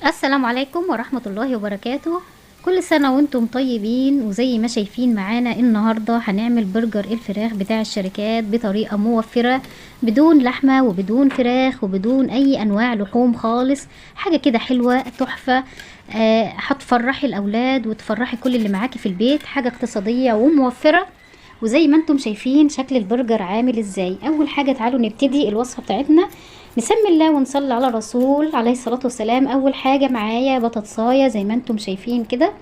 السلام عليكم ورحمة الله وبركاته. كل سنة وانتم طيبين. وزي ما شايفين معانا النهاردة هنعمل برجر الفراخ بتاع الشركات بطريقة موفرة، بدون لحمة وبدون فراخ وبدون اي انواع لحوم خالص. حاجة كده حلوة تحفة، هتفرحي الاولاد وتفرحي كل اللي معاكي في البيت. حاجة اقتصادية وموفرة. وزي ما انتم شايفين شكل البرجر عامل ازاي. اول حاجة تعالوا نبتدي الوصفة بتاعتنا. نسمي الله ونصلي على الرسول عليه الصلاة والسلام. اول حاجة معايا بطاطساية زي ما انتم شايفين كده.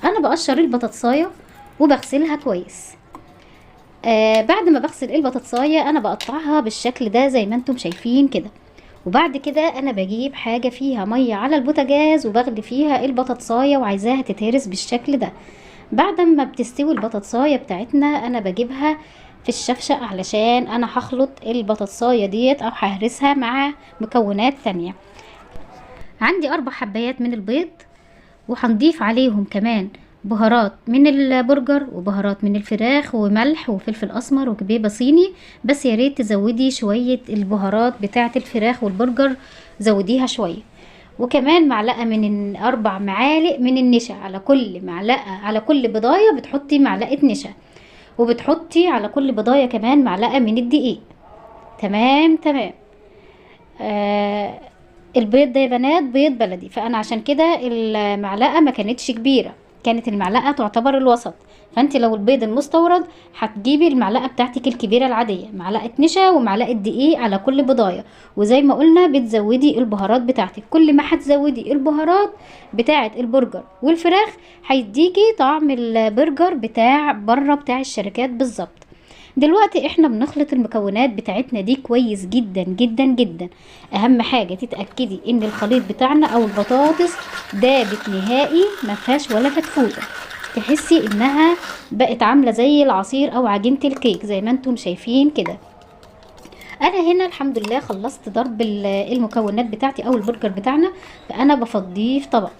انا بقشر البطاطساية وبغسلها كويس. بعد ما بغسل البطاطساية انا بقطعها بالشكل ده زي ما انتم شايفين كده. وبعد كده انا بجيب حاجة فيها مية على البوتاجاز وبغلي فيها البطاطساية وعايزاها تتهرس بالشكل ده. بعد ما بتستوي البطاطساية بتاعتنا انا بجيبها في الشفشق علشان انا هخلط البطاطساية ديت او ههرسها مع مكونات تانية. عندي 4 حبايات من البيض، وهنضيف عليهم كمان بهارات من البرجر وبهارات من الفراخ وملح وفلفل اسمر وكبيبة صيني. بس يا ريت تزودي شوية البهارات بتاعة الفراخ والبرجر، زوديها شوية. وكمان معلقة من 4 معالق من النشا، على كل معلقة على كل بضاية بتحطي معلقة نشا، وبتحطي على كل بضاية كمان معلقة من الدقيق. تمام تمام. البيض ده يا بنات بيض بلدي، فأنا عشان كده المعلقة ما كانتش كبيرة، كانت المعلقة تعتبر الوسط. فانت لو البيض المستورد هتجيبي المعلقة بتاعتك الكبيرة العادية، معلقة نشا ومعلقة دقيق على كل بضاية. وزي ما قلنا بتزودي البهارات بتاعتك، كل ما هتزودي البهارات بتاعت البرجر والفراخ هيديكي طعم البرجر بتاع بره بتاع الشركات بالظبط. دلوقتي احنا بنخلط المكونات بتاعتنا دي كويس جدا جدا جدا. اهم حاجة تتأكدي ان الخليط بتاعنا او البطاطس دابت نهائي، ما فيهاش ولا فتفوتة، تحسي انها بقت عاملة زي العصير او عجينة الكيك زي ما انتم شايفين كده. انا هنا الحمد لله خلصت ضرب المكونات بتاعتي او البرجر بتاعنا، فانا بفضيه في طبق.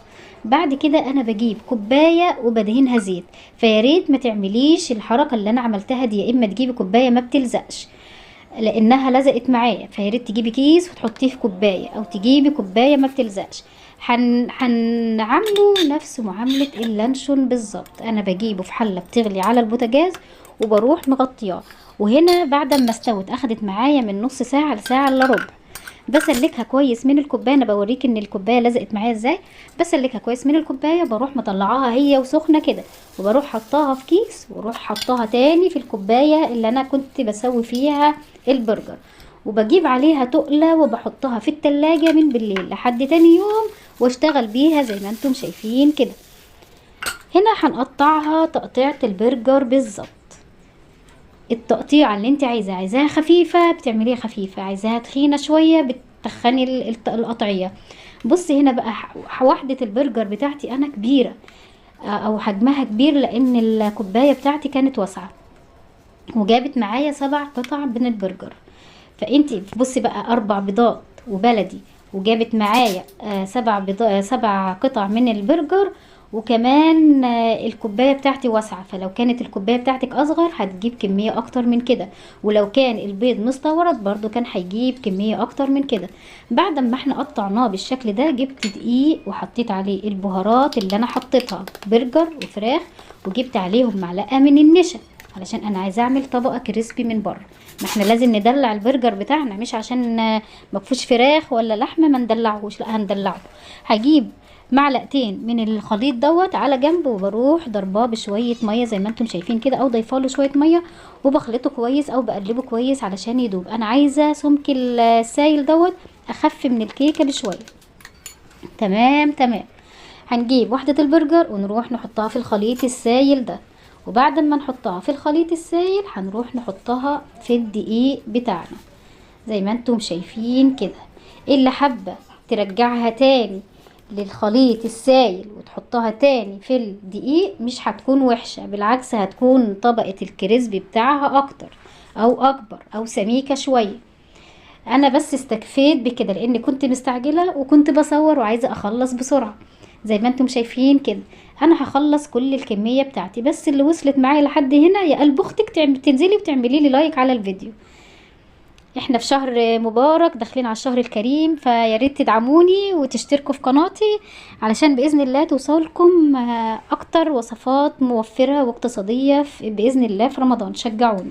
بعد كده انا بجيب كوباية وبدهنها زيت، فياريت ما تعمليش الحركة اللي انا عملتها دي، يا اما تجيبي كوباية ما بتلزقش لانها لزقت معايا، فياريت تجيبي كيس وتحطيه في كوباية، او تجيبي كوباية ما بتلزقش. هنعمله نفس معاملة اللانشون بالظبط. انا بجيبه في حله بتغلي على البوتاجاز وبروح مغطياه. وهنا بعد ما استوت اخدت معايا من نص ساعة لساعة الا ربع. بسلكها كويس من الكوباية، انا بوريك ان الكوباية لزقت معايا ازاي. بسلكها كويس من الكوباية، بروح مطلعاها هي وسخنه كده، وبروح حطاها في كيس، واروح حطاها تاني في الكوباية اللي انا كنت بسوي فيها البرجر، وبجيب عليها تقله وبحطها في التلاجة من بالليل لحد تاني يوم، واشتغل بيها زي ما انتم شايفين كده. هنا هنقطعها تقطيعه البرجر بالظبط، التقطيعه اللي انت عايزاها. عايزاها خفيفة بتعمليها خفيفة، عايزاها تخينة شوية بتخني القطعية. بصي هنا بقى وحده البرجر بتاعتي انا كبيرة، او حجمها كبير لان الكوباية بتاعتي كانت واسعة، وجابت معايا 7 قطع من البرجر. فانتي بصي بقى 4 بيضات وبلدي، وجابت معايا، 7 بيضات، 7 قطع من البرجر، وكمان، الكوباية بتاعتي واسعة، فلو كانت الكوباية بتاعتك اصغر هتجيب كمية اكتر من كده، ولو كان البيض مستورد برضو كان هيجيب كمية اكتر من كده. بعد ما احنا قطعناه بالشكل ده، جبت دقيق وحطيت عليه البهارات اللي انا حطيتها برجر وفراخ، وجبت عليهم معلقه من النشا علشان انا عايزه اعمل طبقه crispy من بره. ما احنا لازم ندلع البرجر بتاعنا، مش عشان ما فيهوش فراخ ولا لحمه ما ندلعهوش، لا هندلعه. هجيب معلقتين من الخليط دوت على جنب، وبروح ضرباه بشوية مية زي ما انتم شايفين كده، او ضيفه شوية مية، وبخلطه كويس او بقلبه كويس علشان يدوب. انا عايزه سمك السايل دوت اخف من الكيكه بشوية. تمام تمام. هنجيب وحده البرجر ونروح نحطها في الخليط السايل ده، وبعد ما نحطها في الخليط السايل هنروح نحطها في الدقيق بتاعنا زي ما انتم شايفين كده. اللي حابة ترجعها تاني للخليط السايل وتحطها تاني في الدقيق مش هتكون وحشة، بالعكس هتكون طبقة الكريسبي بتاعها اكتر او اكبر او سميكة شوية. انا بس استكفيت بكده لان كنت مستعجلة وكنت بصور وعايزة اخلص بسرعة. زي ما انتم شايفين كده انا هخلص كل الكمية بتاعتي، بس اللي وصلت معايا لحد هنا يا قلب اختك تنزلي وتعملي لي لايك على الفيديو. احنا في شهر مبارك، داخلين على الشهر الكريم، فيا ريت تدعموني وتشتركوا في قناتي علشان باذن الله توصلكم اكتر وصفات موفره واقتصادية باذن الله في رمضان. شجعوني.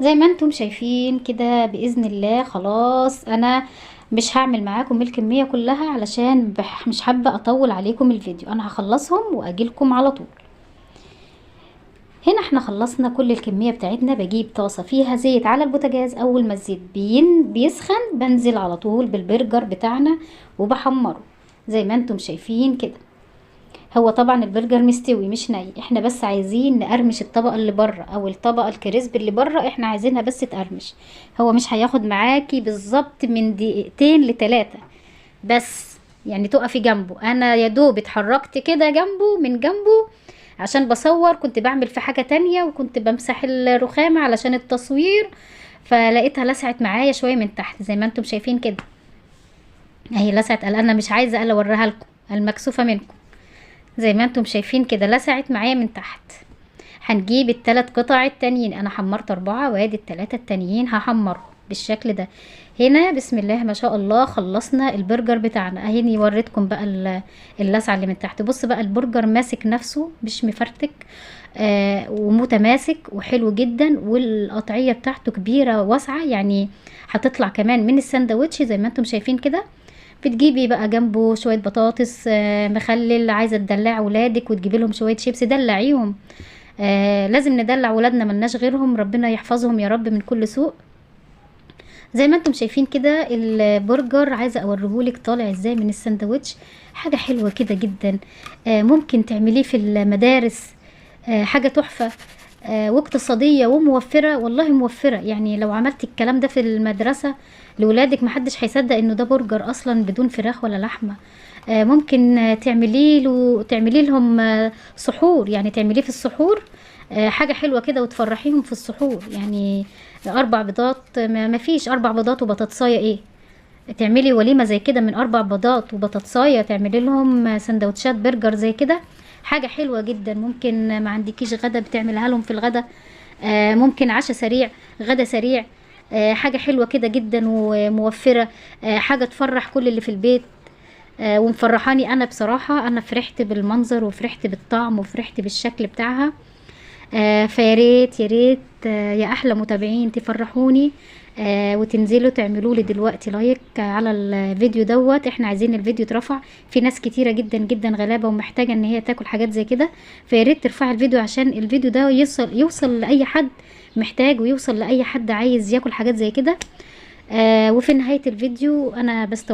زي ما انتم شايفين كده باذن الله خلاص انا مش هعمل معاكم الكمية كلها علشان مش حابة اطول عليكم الفيديو، انا هخلصهم واجيلكم على طول. هنا احنا خلصنا كل الكمية بتاعتنا. بجيب طاسه فيها زيت على البوتاجاز، اول ما الزيت بيسخن بنزل على طول بالبرجر بتاعنا وبحمره زي ما انتم شايفين كده. هو طبعا البرجر مستوي مش ني، احنا بس عايزين نقرمش الطبقة اللي بره او الطبقة ال crispy اللي بره، احنا عايزينها بس تقرمش. هو مش هياخد معاكي بالظبط من دقيقتين لتلاتة بس، يعني تقفي جنبه. انا يا دوب اتحركت كده جنبه من جنبه عشان بصور، كنت بعمل في حاجة تانية وكنت بمسح الرخامه علشان التصوير، فلقيتها لسعت معايا شوية من تحت زي ما انتم شايفين كده اهي لسعت. قال انا مش عايزه الا اوريها لكم، المكسوفه منكم. زي ما انتم شايفين كده لسعت معايا من تحت. هنجيب التلات قطع التانيين، انا حمرت 4 وادي التلاتة التانيين هحمرهم بالشكل ده. هنا بسم الله ما شاء الله خلصنا البرجر بتاعنا اهي. وريتكم بقى اللسعه اللي من تحت. بص بقى البرجر ماسك نفسه مش مفرتك، ومتماسك وحلو جدا، والقطعيه بتاعته كبيرة واسعة، يعني هتطلع كمان من الساندوتش زي ما انتم شايفين كده. بتجيبي بقى جنبه شوية بطاطس، مخلل، عايزه تدلعي ولادك وتجيبي لهم شوية شيبس دلعيهم. لازم ندلع ولادنا، ملناش غيرهم، ربنا يحفظهم يا رب من كل سوء. زي ما انتم شايفين كده البرجر عايزه اوريهولك طالع ازاي من الساندوتش، حاجة حلوة كده جدا. ممكن تعمليه في المدارس، حاجة تحفة، واقتصادية وموفره، والله موفره. يعني لو عملتي الكلام ده في المدرسة لولادك محدش هيصدق انه ده برجر اصلا بدون فراخ ولا لحمه. ممكن تعملي لهم سحور، يعني تعمليه في السحور، حاجة حلوة كده وتفرحيهم في السحور. يعني 4 بيضات، ما فيش 4 بيضات وبطاطسايه، ايه تعملي وليمة زي كده من 4 بيضات وبطاطسايه، تعملي لهم سندوتشات برجر زي كده، حاجة حلوة جدا. ممكن ما عندكيش غدا بتعملها لهم في الغدا، ممكن عشاء سريع، غدا سريع، حاجة حلوة كده جدا وموفره، حاجة تفرح كل اللي في البيت، ومفرحاني انا بصراحة. انا فرحت بالمنظر وفرحت بالطعم وفرحت بالشكل بتاعها. فياريت يا ريت، يا احلى متابعين تفرحوني، وتنزلوا تعملوا لي دلوقتي like على الفيديو دوت. احنا عايزين الفيديو يترفع، في ناس كتيرة جدا جدا غلابة ومحتاجة ان هي تاكل حاجات زي كده، فياريت ترفعي الفيديو عشان الفيديو ده يوصل لاي حد محتاج ويوصل لاي حد عايز ياكل حاجات زي كده. وفي نهاية الفيديو انا بستودعكم.